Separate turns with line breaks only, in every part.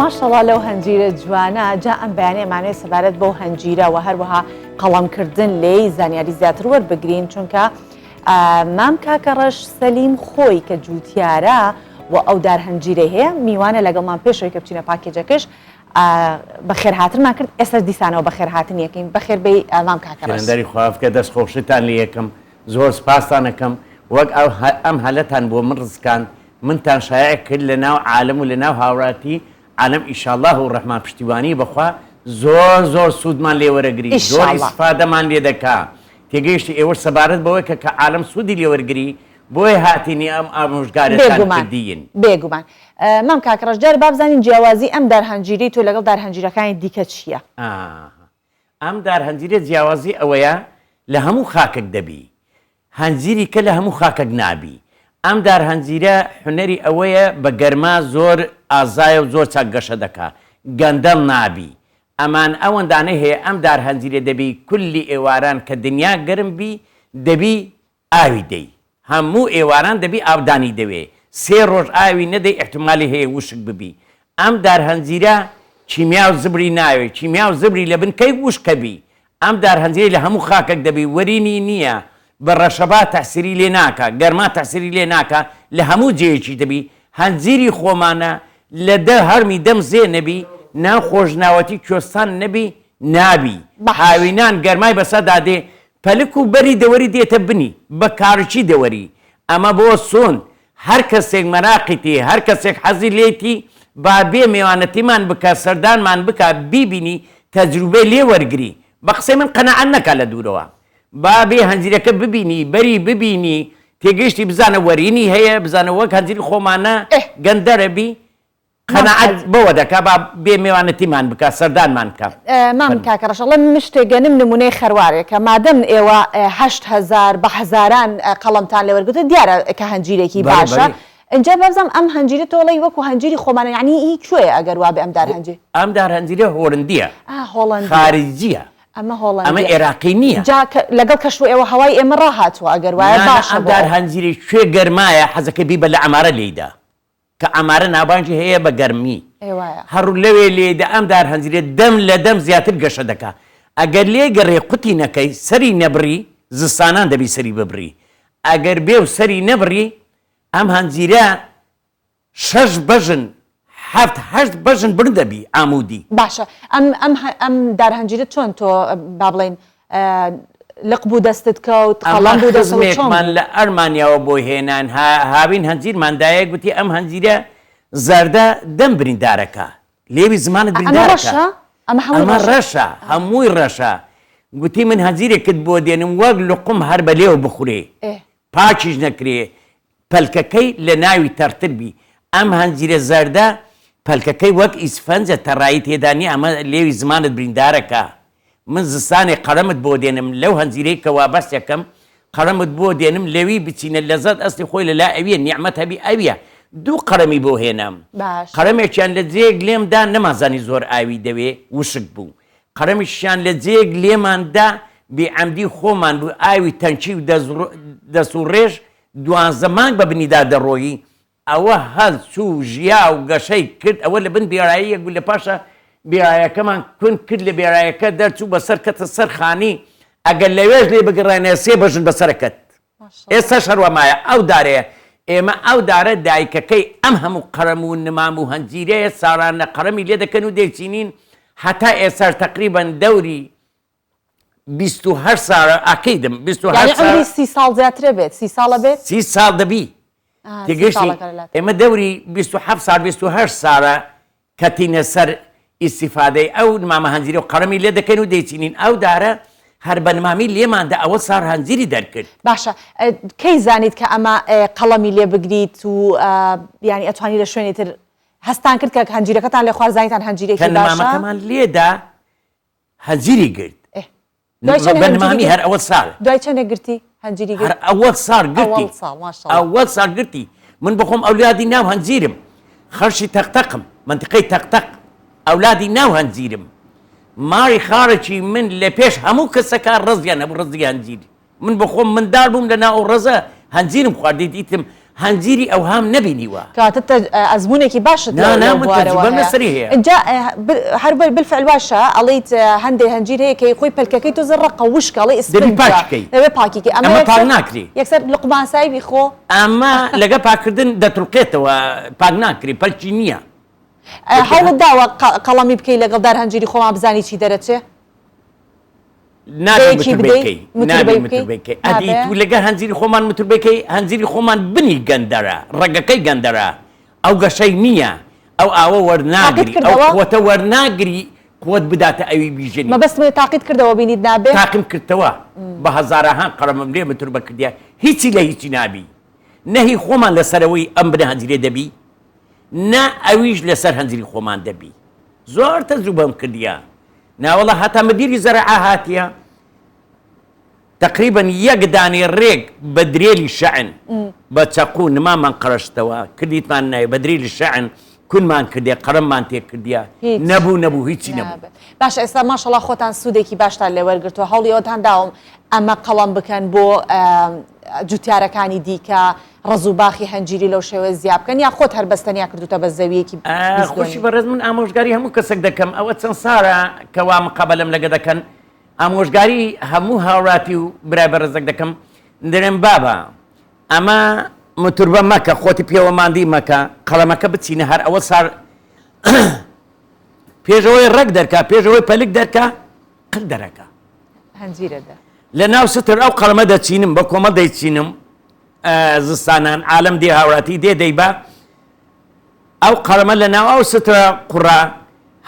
ماشەڵا لەو هەنجیرە جوانە جا ئەم بەیانیە ئەمانەوێت سەبارەت بەو هەنجیرە وە هەروەها قەڵەمکردن لێی زانیاری زیاتر وەربگرین چونکە مام کاکەڕەش سەلیم خۆی کە جووتیارە و ئەو دار هەنجیرەی هەیە میوانە لەگەڵمان پێشەوەی کە بچینە پاکێجەکەش بەخێرهاتنمان کرد ئێستا دیسانەوە بەخێرهاتن یەکەین بەخێر بێی مام کاکەڕەش.
دەری خوافکە دەست خۆشیتان لێ یەکەم زۆر سپاستان ئەکەم وەک ئەو ئەم هەلەتان بۆ من ڕزکاند منتان شایع کرد لە ناو عالەم و لە ناو هاوراتی عالەم ئیشاڵاه و ڕەحمان پشتیوانی بەخوا زۆر زۆر سوودمان لێ وەرەگری زۆر
ئیشاڵا.
ئیسفادەمان لێ دەکا تێگەیشتی ئێوەش سەبارەت بەوەی کە کە عالەم سوودی لێ وەرگری بۆیە هاتینی ئەم ئامۆژگارەتان
بێگومان
کردین.
بێگومان مام کاک ڕەش جارێ با بزانین جیاوازی ئەم دار هەنجیرەی تۆ لەگەڵ دار هەنجیرەکانی دیکە چییە؟
ئاها ئەم دار هەنجیرە جیاوازی ئەوەیە لە هەموو خاکەک دەبی هەنجیری کە لە هەموو خاکەک نابی ئەم دار هەنجیرە حونەری ئەوەیە بە گەرما زۆر ئازایە و زۆر چاک گەشە دەکا گەندەڵ نابی ئەمان ئەوەندانەی هەیە ئەم دار هەنجیرە دەبی کوللی ئێواران کە دنیا گەرم بی دەبی ئاوی دەی هەموو ئێواران دەبی ئاودانی دەوێ سێ ڕۆژ ئاوی نەدەی ئیحتمالی هەیە وشک ببی ئەم دار هەنجیرە کیمیا و زبری ناوێ کیمیا و زبری لە بن کەی وشکە بی ئەم دار هەنجیرەی لە هەموو خاکەک دەبی وەرینی نییە بە ڕەشەبا تەعسیری لێ ناکا گەرما تەعسیری لێ ناکا لە هەموو جێیەکی دەبی هەنجیری خۆمانە لە دە هەرمی دەم زێ نەبی ناو خۆشناوەتی کوێستان نەبی نابی
باش.
هاوینان گەرمای بەسەدا دێ پەلک و بەری دەوەری دێتە بنی بە کارکی دەوەری ئەمە بۆ سوند هەر کەسێک مەراقیتی هەر کەسێک حەزی لێیتی با بێ مێوانەتیمان بکا سەردانمان بکا بیبینی تەجروبەی لێ وەرگری بە قسەی من قەناعەت نەکا لە دوورەوە با بێ هەنجیرەکە ببینی بەری ببینی تێگەیشتی بزانە وەرینی هەیە بزانە وەک هەنجیری خۆمانە
ئێ.
گەندەرە بی
مام
قەناعەت
حەز.
بەوە دەکا با بێ مێوانەتیمان بکا سەردانمان بکا.
مام
فەرموو.
کاکە ڕەش ئەڵێم مشتێ گەنم نمونەی خەروارێکە مادەم ئێوە 8000 بە هەزاران قەڵەمتان لێ وەرگرتوە دیارە کە هەنجیرێکی
بەڵێ
باشە
بەڵێ.
ئینجا بابزانم ئەم هەنجیرە تۆ ئەڵێی وەکو هەنجیری خۆمانە یەعنی هی کوێیە ئەگەر وابێ ئەم دار هەنجی.
ئەم دار هەنجیرە هۆڵندیە
ئا هۆڵەندیە.
خارجیە
ئەمە
ئەمە
هۆڵەندیە.
ئێراقی نیە.
جا کە لەگەڵ کەش و ئێوە هەوای ئێمە ڕاهاتوە ئەگەر وایە
نا نا
باشە
ئەم
بۆ
دار
ئەو.
هەنجیرەی کوێ گەرمایە حەزەکەی بیبە لە عەمارە لێیدا. کە عەمارە ناوبانگی هەیە بە گەرمی
ئێ وایە.
هەڕ لەوێ لێی دە ئەم دار هەنجیرە دەم لە دەم زیاتر گەشە دەکا ئەگەر لێی گەڕێ قوتی نەکەی سەری نەبڕی زستانان دەبی سەری ببڕی ئەگەر بێ و سەری نەبڕی ئەم هەنجیرە شەش بەژن حەفت هەشت بەژن بڕ دەبی عامودی.
باشە ئەم ئەم ئەم دار هەنجیرە چۆن تۆ با بڵێین لق بوو دەستت کەوت
ئەمە
قەڵەم بوو دەستت کەوت چۆن
خزمێکمان
بوو؟
لە ئەرمانیاوە بۆی هێنان هاوین هەنجیرمان دایە گوتی ئەم هەنجیرە زەردە دەم بریندارەکە لێوی زمانت
ئەمە
بریندارەکە
ڕەشە؟ ئەمە هەمووی
ئەمە
ڕەشە؟
ڕەشە هەمووی ڕەشە گوتی من هەنجیرێکت بۆ دێنم وەک لوقم هەر بە لێو بخورێ
ئێ.
پاکیش نەکرێ پەلکەکەی لە ناوی تەڕتر بی ئەم هەنجیرە زەردە پەلکەکەی وەک ئیسفەنجە تەڕایی تێدا نیە ئەمە لێوی زمانت بریندارەکا من زستانێ قەڵەمت بۆ دێنم لەو هەنجیرەی کە وا بەسەکەم قەڵەمت بۆ دێنم لەوی بچینە لەزەت ئەسلی خۆی لە لا ئەویە نیعمەت هەبی ئەویە دوو قەڵەمی بۆ هێنام
باش.
قەڵەمێکیان لە جێیەک لێم دا نەمانزانی زۆر ئاوی دەوێ وشک بوو قەڵەمیشیان لە جێیەک لێمان دا بێ عەمدی خۆمان بوو ئاوی تەنکی و دەست و ڕێژ دوانزە مانگ بە بنیدا دەڕۆیی ئەوە هەڵچوو ژیا و گەشەی کرد ئەوە لە بن بێراییەک بوو لە پاشا بێرایەکەمان کون کرد لە بێرایەکە دەرچوو بەسەر کەتە سەر خانی ئەگەر لەوێش لێ بگەڕێنێ سێ بەژن بەسەرە کەت ئێستاش هەروا مایە ئەو دارەیە ئێمە ئەو دارە دایکەکەی ئەم هەموو قەرەم و نمام و هەنجیرەیە ساڵانە قەرەمی لێ دەکەن و دەیچینین هەتا ئێستاش تەقریبەن دەوری 28 ساڵە ئەکیدم 28
یانی
ساڵ
عومری 30 ساڵ زیاترە بێت 30 ساڵە بێت
30 ساڵ دەبی
آه، سی
تێگەیشتی
ساڵەکە لەلات.
ئێمە دەوری 27 ساڵ 28 ساڵە کەتینە سەر ئیستیفادەی ئەو نمامە هەنجیرە و قەڵەمی لێ دەکەین و دەیچینین ئەو دارە هەر بە نمامی لێمان دا ئەوە ساڕ هەنجیری دەرکرد.
باشە کەی زانیت کە ئەمە قەڵەمی لێ بگریت و یانی ئەتوانی لە شوێنی تر هەستان کرد کە هەنجیرەکەتان لێ خوارد زانیتان
کە
هەنجیرێکی باشە؟
نمامەکەمان لێدا هەنجیری گرت.
ئێ دوای چەند
بە
هەنجیری
نمامی
گرت؟
هەر ئەوە ساڕ.
دوای چەندێک گرتی هەنجیری
هەر
گرت؟
ئەوەل ساڕ گرتی.
ئەوەڵ ساڵ ماشاءاللە.
ئەوەل ساڵ گرتی. من بەخۆم ئەولادی ناو هەنجیرم. خەڵکی تەقتەقم. مەنتیقەی تەقتەق. ئەولادی ناو هەنجیرم. ماڵی خاڵێکی من لە پێش هەموو کەسەکە ڕەزیان هەبوو ڕەزی هەنجیر. من بەخۆم منداڵ بووم لە ناو ئەو ڕەزە هەنجیرم خواردی دیتم. هەنجیری ئەوهام نەبینیوە.
کەواتە ئەزموونێکی باشت
نا نا
لەو
من
بوارەوە
تەجروبەم
هەیە.
لەسەری هەیە.
ئینجا هەر بالفعل واشە ئەڵێیت هەندێ هەنجیر هەیە کە خۆی پەلکەکەی تۆزێ ڕەقە وشکە ئەڵێی
دەبی
ئیسفنجە
پاکی کەی.
دەبێ پاکی کەی ئەمە
ئەمە پاک
یەکسەر
ناکرێ.
یەکسەر لوقماسایی بیخۆ.
ئەمە لەگە پاکردن دەتروقێتەوە پاک ناکرێ پەلکی نییە.
هەوڵت داوە قەڵەمی بکەی لەگەڵ دار هەنجیری خۆمان بزانی چی دەرەچێ؟
نابی
بەیەکی
متربەی
بدەی
کەی نابی
متربەی بکەی
متربەی کەی ئەدی
نابێ؟
تو لەگە هەنجیری خۆمان متربەی کەی هەنجیری خۆمان بنی گەندەرە ڕەگەکەی گەندەرە ئەو گەشەی نییە ئەو ئاوە
تاقیت
وەرناگری ئەو
کردەوە؟
قوتە وەرناگری قوت بداتە ئەوی بیژنی.
مەبەستم ئەوەیە تاقیت کردەوە بینیت نابێ؟
تاقیم کردتەوە بە هەزارەهان قەڵەمم لێ متربە کردیە هیچی لە هیچی نابی نە هی خۆمان لەسەرەوەی ئەم بنە هەنجیرە دەبی نە ئەویش لەسەر هەنجیری خۆمان دەبی زۆر تەجروبەم کردیە ناوەڵا هەتا مدیری زەرعە هاتیە تقریبا یەک دانەی ڕێک بە درێلی شەعن بە چەقوو نمامان قەرشتەوە کردیتمان ناوێ بە دریلی شەعن کونمان کردێ قەرەممان تێ کردیە
هیچ
نەبوو نەبوو هیچی نەبوو.
نابێت باشە ئێستا ماشەڵا خۆتان سوودێکی باشتان لێ وەرگرتووە هەوڵی ئەوەتان داوم ئەمە قەڵەم بکەن بۆ جوتیارەکانی دیکە ڕەز و باخی هەنجیری لەو شێوەیە زیا بکەن یا خۆت هەر بەس تەنیا کردوتە بە زەویەکی 20
خوشی
دۆنیم؟
بەڕێز من ئامۆژگاری هەموو کەسێک دەکەم ئەوە چەند ساڵە کە وا مقابەلەم لەگە دەکەن ئامۆژگاری هەموو هاوڵاتی و برای بەڕێزێک دەکەم دەرێم بابە ئەمە متوربە مەکە خۆتی پێوە ماندی مەکە قەڵەمەکە بچینە هەر ئەوە سار پێشەوەی ڕەگ دەرکا پێشەوەی پەلک دەرکا قل دەرەکە
هەنجیرە دە
لە ناو ستر ئەو قەڵەمە دەچینم بە کۆمەڵ دەیچینم زستانان عالم دێ هاوڵاتی دێ دەیبا ئەو قەڵەمە لە ناو ئەو سترە قوڕە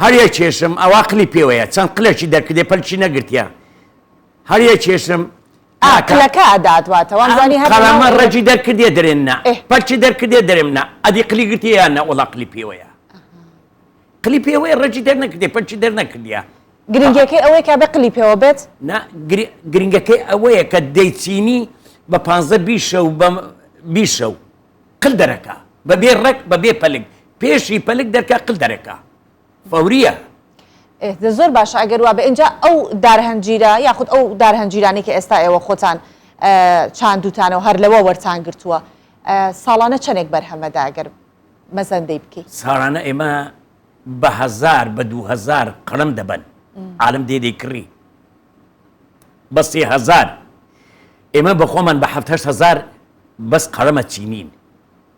هەر یەکێشم ئەوا قلی پێوەیە چەند قلێکی دەرکردێ پەلکی نەگرتیە هەر یەکێشم
ئا قلەکە ئەدات واتە وامزانی هەر
قەڵەمە ڕەگی دەرکردێ دەرێن نا پەلکی دەرکردێ دەرێم نا ئەدی قلی گرتیە یان نا وەڵا قلی پێوەیە قلی پێوەیە ڕەگی دەرنەکردێ پەلکی دەرنەکردیە.
گرنگیەکەی ئەوەیە کە ئەبێ قلی پێوە بێت؟
نا گرنگەکەی ئەوەیە کە دەیچینی بە پانزە بیشەو بە بیشەو قل دەرەکا بەبێ ڕەگ بەبێ پەلک پێشی پەلک دەرکا قل دەرەکا فەوریە.
ئێ دە زۆر باشە ئەگەر وابێ ئینجا ئەو دار هەنجیرە یاخود ئەو دار هەنجیرانەی کە ئێستا ئێوە خۆتان چاندووتانە و هەر لەوە وەرتان گرتووە ساڵانە چەنێک بەرهەمەدا ئەگەر مەزەندەی بکەی؟
ساڵانە ئێمە بە هەزار بە 2000 قەڵەم دەبەن عالم دێ دەیکڕی بە 3000 ئێمە بە خۆمان بە 7 هزار بەس قەڵەمە چینین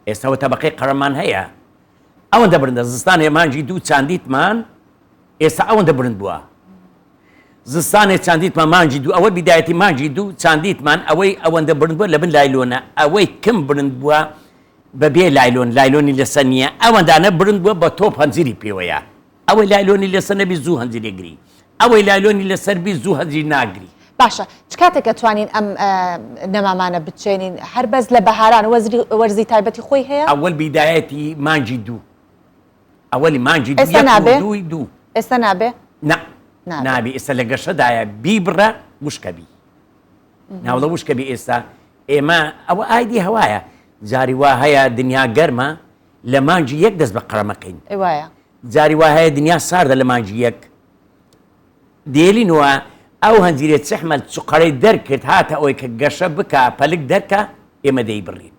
ئێستاوە تەبقەی قەڵەمان هەیە ئەوەندە برندە زستانێ مانگی دوو چاندیتمان ئێستا ئەوەندە برند بووە زستانێ چاندیتمان مانگی دوو ئەوە بیدایەتی مانگی دوو چاندیتمان ئەوەی ئەوەندە برند بووە لە بن لایلۆنە ئەوەی کم برند بووە بەبێ لایلۆن لایلۆنی لەسەر نییە ئەوەندانە برند بووە بە تۆپ هەنجیری پێوەیە ئەوەی لایلۆنی لەسەر نەبی زوو هەنجیرێ گری ئەوەی لایلۆنی لەسەر بی زوو هەنجیر ناگری.
باشە چ کاتێک ئەتوانین ئەم نەمامانە بچێنین هەر بەس لە بەهاران وەزری وەرزی تایبەتی خۆی هەیە؟
ئەوەل بیدایەتی مانگی دوو ئەوەلی مانگی دوو
ئێستا
یەک و
نابێ؟
دووی دوو.
ئێستا نابێ؟
نا
نابێ.
نابێ ئێستا لە گەشەدایە بیبڕە وشکە بی ناوڵە وشکە بی ئێستا ئێمە ئەوە ئایدی هەوایە جاری وا هەیە دنیا گەرمە لە مانگی یەک دەست بە قەرەمەکەین
ئەی وایە.
جاری وا هەیە دنیا ساردە لە مانگی یەک دێلینوە ئەو هەنجیرە چحمەل چقەرەی دەرکرد هاتە ئەوەی کە گەشە بکا پەلک دەرکا ئێمە دەیبڕین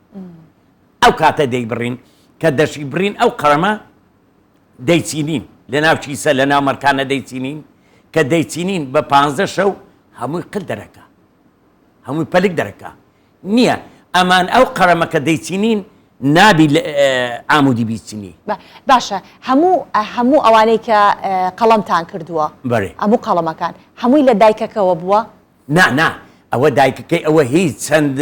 ئەو کاتە دەیبڕین کە دەشی بڕین ئەو قەرەمە دەیچینین لە ناو کیسە لە ناو مەرکانە دەیچینین کە دەیچینین بە پانزە شەو هەمووی قل دەرەکا هەمووی پەلک دەرەکا نییە ئەمان ئەو قەرەمە کە دەیچینین نابی عامودی بیچنی.
باشە هەموو هەموو ئەوانەی کە قەڵەمتان کردووە
بەێ
هەموو قەڵەمەکان هەمووی لە دایکەکەوە بووە؟
نا نا ئەوە دایکەکەی ئەوە هیچ چەند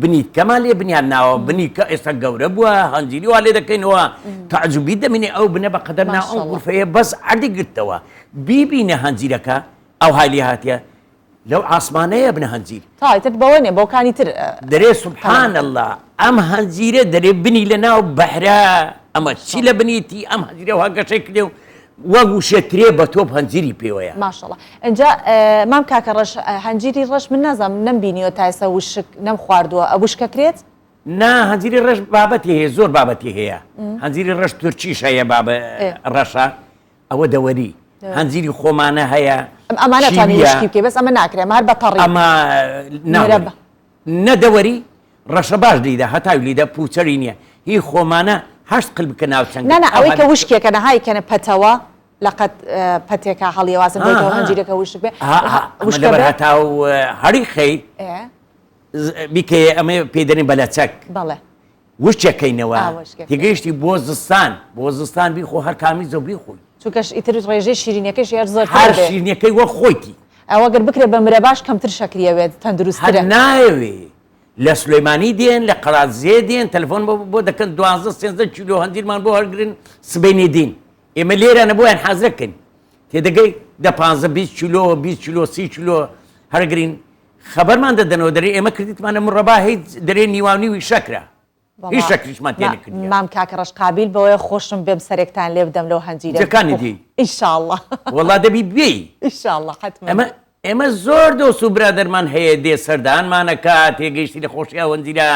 بنی کەمان لێ بنیان ناوە بنی کە ئێستا گەورە بووە هەنجیری وا لێ دەکەینەوە تەعجوبی دەمینێ ئەو بنە بە قەدەر ناو ئەو غورفەیە بەس عەردی گرتەوە بیبینە هەنجیرەکە ئەوهای لێ هاتیە لەو عاسمانەیە بنە هەنجیر.
تا ئیتر بەوە نیە بەوکانی تر.
دەرێ سبحان اللە ئەم هەنجیرە دەرێ بنی لە ناو بەحرە ئەمە چی لە بنیتی ئەم هەنجیرە وا گەشەی کردێ و وەک وشە ترێ بە تۆپ هەنجیری پێوەیە.
ماشاءاللە ئینجا مام کاکە ڕەش هەنجیری ڕەش من نازانم نەم بینیوە تا ئێستا وشک نەم خواردووە وشکە کرێت؟
نا هەنجیری ڕەش بابەتی هەیە زۆر بابەتی هەیە هەنجیری ڕەش تورکیش هەیە بابە ڕەشە ئەوە دەوەری هەنجیری خۆمانە هەیە
ئەمانە توانی وشکی بکەی بەس ئەمە ناکرێ ئەمە هەر بە تەڕی
ئەمە ناوەری نە دەوەری. ڕەشەباش لیدا هەتاو لیدا پوچەری نیە هی خۆمانە هەشت قل بکە ناو چنگت
نا نا
ئەو
ئەوەی کە
هەبی
وشکێکە نەهای کەنە پەتەوە لە قەد پەتێکا هەڵیەواسن بۆی کە هەنجیرەکە وشک بێ
ها ها ئەمە
وشکە
لەبەر
بێ
هەتاو هەڵی خەی
ئێ
بیکەیە ئەمە پێی دەنێن بە لەچەک
بەڵێ
وشکەکەینەوە
ئا وشکەکەی.
تێگەیشتی بۆ زستان بۆ زستان بیخۆ هەر کامی زۆ بیخۆی
چونکە ئیتر ڕێژەی شیرینیەکەشی هەر زۆرتر
هەر
ئەبێ.
شیرینیەکەی وەک خۆیتی.
ئەوە گەر بکرێ بە مرەباش کەمتر شەکری ئەوێت
هەر
تەندروستترە.
نایەوێ لە سولەیمانی دێن لە قەڵادزێ دێن تەلەفۆن بۆ بۆ دەکەن دوانزە سێنزە کیلۆ هەنجیرمان بۆ هەڵگرن سبەینێ دێن ئێمە لێرانە بۆیان حازرەکەین تێدەگەی دە پانزە 20 کیلۆ 20 کیلۆ 30 کیلۆ هەرگرین خەبەرمان دەدەنەوە دەرێ ئێمە کردیتمانە مڕەبا هیچ دەرێ نیواونیوی شەکرە هیچ شەکریشمان تێ نەکردیە.
مام کاکە ڕەش قابیل بەوەیە خۆشم بێم سەرێکتان لێ بدەم لەو هەنجیرە
جەکانی دێی
ئینشاڵڵا
وەڵا دەبی بێی
ئینشاڵڵا حەتمەن.
ئەمە ئێمە زۆر دۆست و برادەرمان هەیە دێ سەردانمان ئەکا تێگەیشتی لە خۆشی ئەو هەنجیرە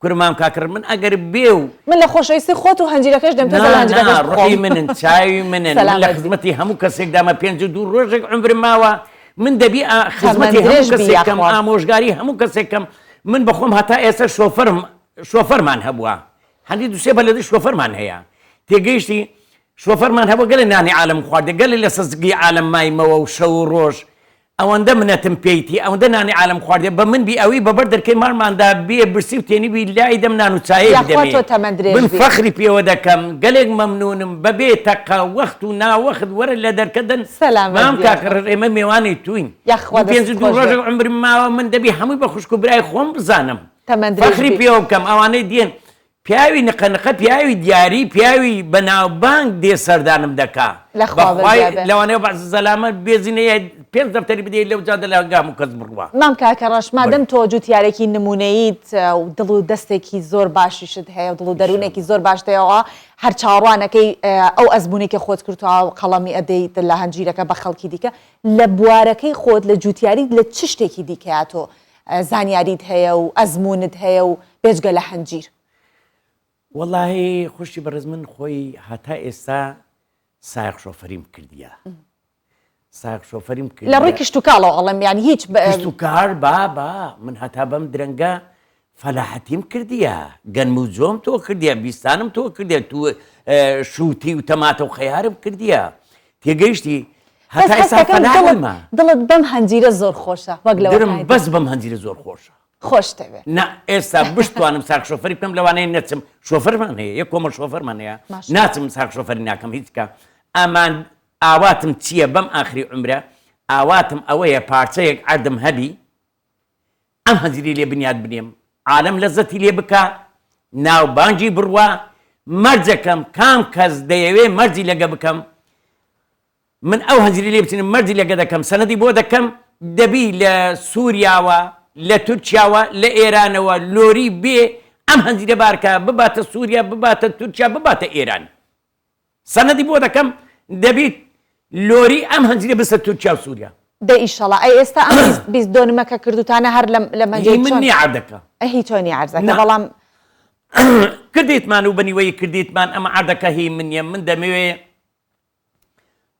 کورە مام کاکە ڕەش من ئەگەر بێ و
من لە خۆشەویستی خۆت و هەنجیرەکەش دێم تۆزە لە
نا
هەنجیرەکەش
نا ڕۆحی
بخۆم
منن چاوی منن من لە
سەلامەت بی.
خزمەتی هەموو کەسێکدامە 52 ڕۆژێک عومرم ماوە من دەبی ئا
تەمەن
خزمەتی هەموو
درێژ بی
کەسێک کەم
یاخوا.
ئامۆژگاری هەموو کەسێک کەم من بەخۆم هەتا ئێستا شۆفەرم شۆفەرمان هەبووە هەندی دوسێ بەلەدی شۆفەرمان هەیە تێگەیشتی شۆفەرمان هەبوو گەلێ نانی عالم خواردێ گەلێ لە سەزگی عالم مایمەوە و شەو و ڕۆژ ئەوەندە منەتم پێیتی ئەوەندە نانی عالم خواردێ بە من بی ئەوی بەبەر دەرکەی ماڵماندا بێ برسی و تێنی بی لای دەم نان و چایەی
یاخوا
بدەمێ
تۆ تەمەن درێژ
من
بی.
فەخری پێوە دەکەم گەلێک مەمنونم بەبێ تەقە وەخت و ناوەخت وەرە لە دەرکە دەن
سەلامەت
مام
بی
کاکە
یاخوا.
ڕەش ئێمە مێوانی توین
یاخوا
من پێنج
دەستت
و دوو
خۆش بێ.
ڕۆژێک عومرم ماوە من دەبی هەمووی بە خوشک و برای خۆم بزانم
تەمەن درێژ
فەخری
بی.
پێوە بکەم ئەوانەی دێن پیاوی نقە نقە پیاوی دیاری پیاوی بەناوبانگ دێ سەردانم دەکا
لە خوا
بەخوای
بەزیا بێ.
لەوانەیە بەعزە زەلامە بێزینەیە پێنج دەفتەری بدەی لەو جادە لە هەنگام و کەس بڕوا.
مام کاکە ڕەش
بەڵێ.
مادەم تۆ جوتیارێکی نمونەییت و دڵ و دەستێکی زۆر باشیشت هەیە و دڵ و دەرونێکی زۆر باشت هەیە هەر چاوەڕوانەکەی ئەو ئەزمونەی کە خۆت کردوە و قەڵەمی ئەدەیت لە هەنجیرەکە بە خەڵکی دیکە لە بوارەکەی خۆت لە جوتیاریت لە چ شتێکی دیکەیا تۆ زانیاریت هەیە و ئەزموونت هەیە و بێجگە لە هەنجیر؟
وەڵاهی خوشکی بەڕێز من خۆی هەتا ئێستا سایەق شۆفەریم کردیە سایەق شۆفەریم
کردیە لە ڕووی کشتوکاڵەوە ئەڵێم یانی هیچ
کشتوکار بابا من هەتا بەم درەنگە فەلاحەتیم کردیە گەنم و جۆم تۆ کردیە بیستانم تۆ کردیە تو شووتی و تەماتە و خەیارم کردیە تێگەیشتی
بەس
هەتا
هەست
ئێستا
دەکەم دڵت
فەلاحمە
دڵت بەم هەنجیرە زۆر خۆشە وەک
درم
لەوەکانی تر
بەس بەم هەنجیرە زۆر خۆشە
خۆشت دەوێ.
نا ئێستا بشتوانم ساق شۆفەری بکەم لەوانەیە نەچم شۆفەرمان هەیە یەک کۆمەڵ شۆفەرمان هەیە
ماشاءاللە.
ناچم ساق شۆفەری ناکەم هیچ کە ئامان ئاواتم چییە بەم ئاخری عومرە ئاواتم ئەوەیە پارچەیەک عەردم هەبی ئەم هەنجیرەی لێ بنیات بنێم عالەم لەزەتی لێ بکا ناوبانگی بڕوا مەرجەکەم کام کەس دەیەوێ مەرجی لەگە بکەم من ئەو هەنجیرەی لێ بچنم مەرجی لەگە دەکەم سەنەدی بۆ دەکەم دەبی لە سوریاوە لە تورکیاوە لە ئێرانەوە لۆری بێ ئەم هەنجیرە بارکە بباتە سوریا بباتە تورکیا بباتە ئێران سەنەدی بۆ دەکەم دەبی لۆری ئەم هەنجیرە بستە تورکیا و سوریا.
دەی ئیشەڵا ئەی ئێستا ئەم 20 دۆنمە کە کردوتانە هەر لەم لە مەنجەی
هی من
چۆن
نیە عەردەکە.
ئە هی تۆ نیە عەرزەکە
نا.
بەڵام.
کردیتمان و بە نیوەیی کردیتمان ئەمە عەردەکە هی من نیە من دەمەوێ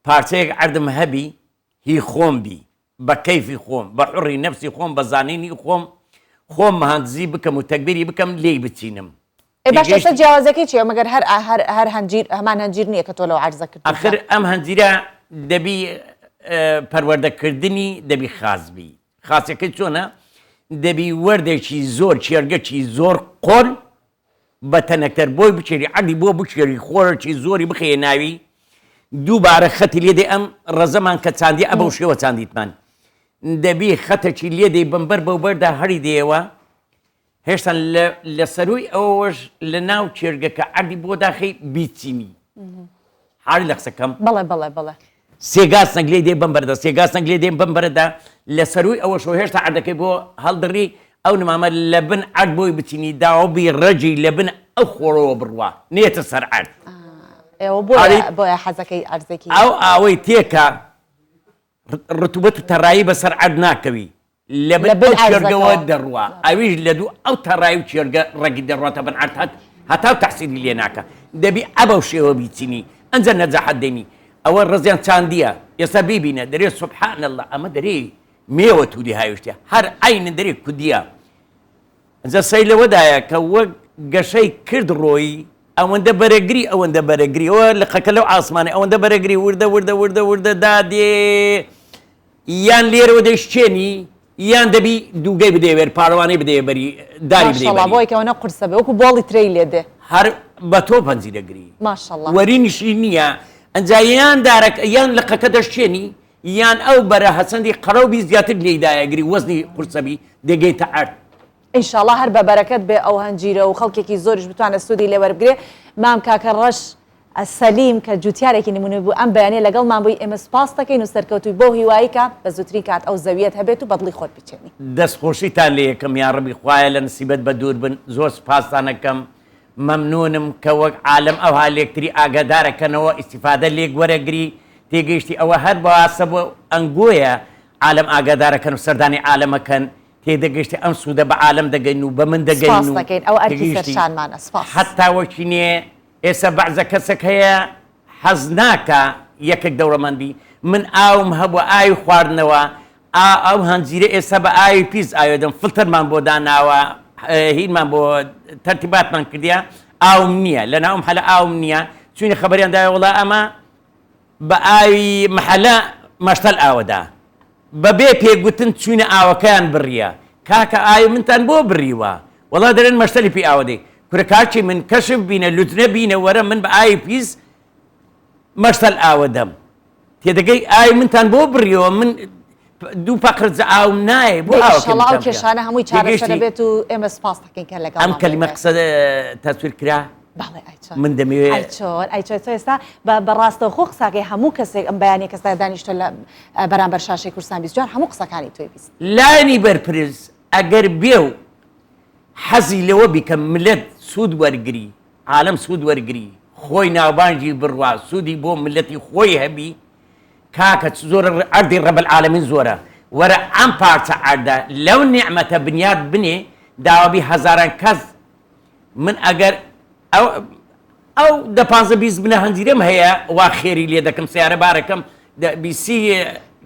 پارچەیەک عەردم هەبی هی خۆم بی بە کەیفی خۆم بە حوڕی نەفسی خۆم بە زانینی خۆم خۆم مهندسی بکەم و تەگبیری بکەم لێی بچینم.
ئێ باشە ئێستا
تێگەیشتی؟
جیاوازیەکەی چیە مەگەر هەر هەر هەر هەنجیر هەمان هەنجیر نیە کە تۆ لەو عەرزە کردوتە؟
ئەخر ئەم هەنجیرە دەبی پەروەردە کردنی دەبی خاس بی خاسیەکەی چۆنە دەبی وەردێکی زۆر کێرگەکی زۆر قۆل بە تەنەکتەر بۆی بکێری عەردی بۆ بکێری خۆرەکی زۆری بخەیە ناوی دووبارە خەتی لێ دێ ئەم ڕەزەمان کە چاندی ئەبەو شێوە چاندیتمان دەبی خەتەکی لێ دێ بەمبەر بەوبەردا هەری دێەوە هێشتا لە سەروی ئەوەش لە ناو کێرگەکە عەردی بۆ داخەی بیچینی حاڵی لە قسەکەم
بەڵێ بەڵێ بەڵێ
سێگاسنەک لێ دێ بەم بەردا سێگاسنەک لێ دێن بەم بەرەدا لە سەروی ئەوەشەوە هێشتا عەردەکەی بۆ هەڵدڕی ئەو نمامە لە بن عەرد بۆی بچینی داوە بی ڕەگی لە بن ئەو خۆڵەوە بڕوا نێتە سەر عەرد.
ئێوە بۆیە بۆیە حەزەکەی عەرزێکی.
ئەو ئاوەی تێکا ڕتوبەت و تەڕایی بەسەر عەرد ناکەوی لە بن ئەو کێرگەوە دەڕوا ئەویش لە دوو ئەو تەڕای و کێرگە ڕەگی دەڕواتە بن عەرد هەت هەتاو تەحسیری لێ ناکا دەبی ئەبەو شێوە بیچینی ئەنجا نەجاحەت دێنی ئەوە ڕەزیان چاندیە ئێستا بیبینە دەرێ سبحان اللە ئەمە دەرێ مێوە توری هاویشتە هەر عەینن دەرێ کودیە. ئەجا سەیر لەوەدایە کە وەک گەشەی کرد ڕۆیی ئەوەندە بەرەگری ئەوەندە بەرەگری ئەوە لقەکە لەو ئاسمانەی ئەوەندە بەرەگری وردە وردە وردە وردە دادێ یان لێرەوە دەیشکێنی یان دەبی دووگەی بدەیە بەر پاڵەوانەی بدەیە بەری داری بدەیە
ماشەڵا
بەری.
بۆی کە ئەوەنە قورسە بێ وەکو بۆڵی ترێی لێ دێ.
هەر بە تۆ پەنجی دەگری.
ماشەڵا.
وەرینیشی نییە ئەنجا یان دارەکە یان لقەکە دەشکێنی یان ئەو بەرە هەچەندی قەرەو بی زیاتر لێی دایەگری وەزنی قورسە بی دەگەیتە عەرد.
ئینشاڵا هەر بە بەرەکەت بێ ئەو هەنجیرە و خەڵکێکی زۆریش بتوانێت سوودی لێ وەربگرێ. مام کاکە ڕەش سەلیم کە جوتیارێکی نمونەی بوو ئەم بەیانیە لەگەڵمان بووی ئێمە سوپاست دەکەین و سەرکەوتووی بەو هیوایەی کە بە زووترین کات ئەو زەویەت هەبێت و بە دڵی خۆت بیچێنی.
دەست خۆشیتان لێ یەکەم یاڕەبی خوایە لە نسیبەت بە دوور بن زۆر سوپاستان ئەکەم مەمنونم کە وەک عالەم ئەوها لێکتری ئاگادارەکەنەوە ئیستیفادە لێک وەرەگری تێگەیشتی ئەوە هەر باسە بۆ ئەنگۆیە عالەم ئاگادارەکەن و سەردانی عالەمەکەن تێدەگەیشتی ئەم سوودە بە عالەم دەگەین و بە من دەگەین
سوپاست
و
دەکەین ئەوە ئەرکی
تێگەیشتی
سەرشانمانە سوپاس.
حەتا وەکی نێ ئێستا بەعزە کەسەک هەیە حەز ناکا یەکەک دەوڵەمەند بی من ئاوم هەبوە ئاوی خواردنەوە ئا ئەو هەنجیرە ئێستا بە ئاوی پیس ئاوێدەم فلتەرمان بۆ داناوە هینمان بۆ تەرتیباتمان کردیە ئاوم نییە لە ناوم حەلە ئاوم نییە چوینە خەبەریان دایە وڵا ئەمە بە ئاوی محەلە مەشتەل ئاوەدا بە بێ پێ گوتن چوینە ئاوەکەیان بڕیە کاکە ئاوی منتان بۆ بڕیوە وەڵا دەرێن مەشتەلی پی ئاوە دەی کورە کاکی من کەشف بینە لوجنە بینە وەرە من بە ئاوی پیس مەشتەل ئاوە دەم تێدەگەی ئاوی منتان بۆ بڕیەوە من دوو پەقرجە ئاوم نایە بۆ
دەی
ئاوەکەی
ئیشەڵا ئەو
منتان بکە
کێشانە هەمووی چارەسەر
تێگەیشتی
ئەبێت و ئێمە سوپاست دەکەین کە
ئەم
لەگەڵمان بووی
کەلیمە
بەیان.
قسە تەسویر کرا
بەڵێ ئای چۆن
من دەمەوێ
ئای چۆن ئای چۆن تۆ ئێستا بە بە ڕاستەوخۆ قساکەی هەموو کەسێک ئەم بەیانیە کەسە دانیشتوە لە بەرامبەر شاشەی کوردستان 24 هەموو قسەکانی تۆی 20.
لایەنی بەرپرس ئەگەر بێ و حەزی لەوە بی کە ملەت سوود وەرگری، عالەم سوود وەرگری، خۆی ناوبانگی بڕوا، سوودی بۆ ملەتی خۆی هەبی، کاکە چ زۆرە عەردی رب العالمین زۆرە، وەرە ئەم پارچە عەردە لەو نیعمەتە بنیات بنێ، داوا بی هەزاران کەس من ئەگەر ئەو ئەو دە پانزە 20 بنە هەنجیرەم هەیە وا خێری لێ دەکەم سیارە بارەکەم بیسی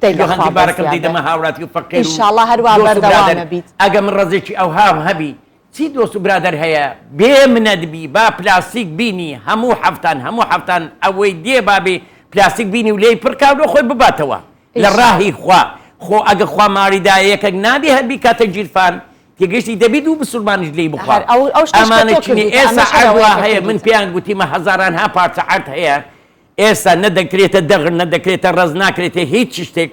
دەی
کیلۆ
لە خوا
هەنجیر بارەکەم
بەزیادە.
دەیدەمە هاوڵاتی و فەقێر و
ئینشاڵڵا هەر وا
دۆست و
بەردەوام
برادەر
ئەبیت.
ئەگە من ڕەزێکی ئەوهام هەبی چی دۆست و برادەر هەیە بێ منەت بی با پلاستیک بینی هەموو حەفتان هەموو حەفتان ئەوەی دێ با بێ پلاستیک بینی و لێی پڕ کا و لۆ خۆی بباتەوە لە
ئینشاڵڵا.
ڕاهی خوا خۆ ئەگە خوا ماڵی دایە یەکەک نابێ هەر بیکاتە گیرفان تێگەیشتی دەبی دوو مسوڵمانیش لێی بخوا
هەر ئەو ئەو شتەش کە
ئەمانە
تۆ
چینە
کردووتە
ئێستا
ئەمەش هەر
عەرد
ئەوەیە
وا
کە
هەیە من
کردووتە.
پێیان گوتیمە هەزارانها پارچە عەرد هەیە ئێستا نە دەکرێتە دەغل نە دەکرێتە ڕەز ناکرێتە هیچ شتێک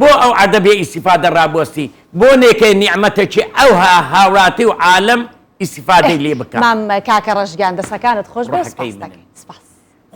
بۆ ئەو عەردە بێ ئیستیفادە ڕابوەستی بۆ نێکەی نیعمەتەکی ئەوها هاوڵاتی و عالەم
ئێه
ئیستیفادەی لێ بکا.
مام کاکە ڕەش گیان دەسەکانت خۆش بێ
ڕۆحەکەی
سپاست
منن.
دەکەین سپاس.